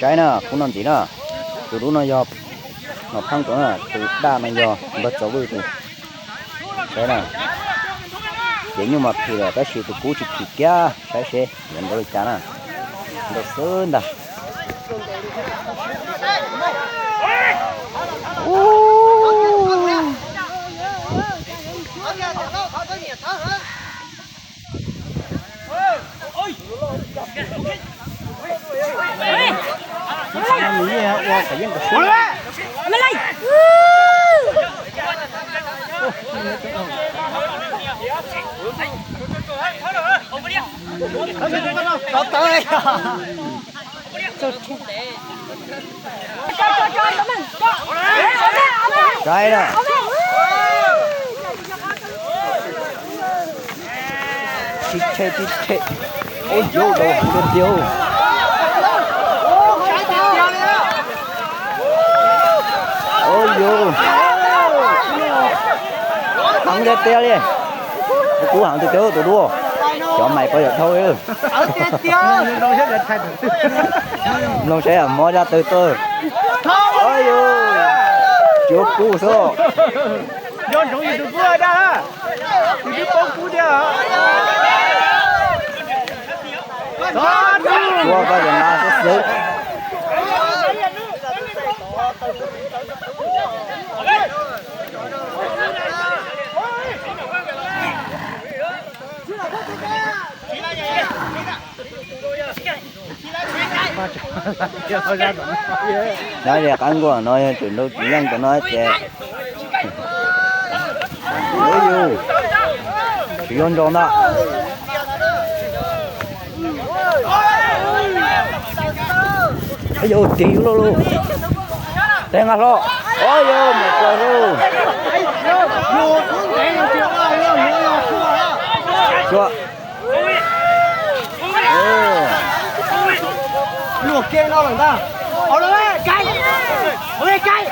Saib na, kuv no ntxiv na, tus dub no yog Nom Pheej tus na, tus daj no yog Npawg Txaus Vwj tus. Saib na, ces nyuj mas phim lawm tab sis tus kub tsis phim kiag, saib seb yuav nrau li cas na. Nrau xwb ntag. Saib na. Tib rhe tib rhe. Ua yuv, dau heev tiag tiag. Ua yuv, heev tiag tiag li. Kuv heev tiag tiag tus dub. Cov mais pov yam dhau li. Mloog saib mob zaj twg tuaj. Ua yuv, cuav kub xwb. Ua koj cov nab xwb xwb. Nyob ze qab nkuaj no yog tseem nrau tsis yeej cov no ces. Ua yuv, tsis yog nrau ntag. Ua yuv, tig lug lug. Teg nqa hlo. Ua yuv, mus plaws lug. Sua. Luag kiag no lawm ntag. Au lawm, cai. Au lawm, cai.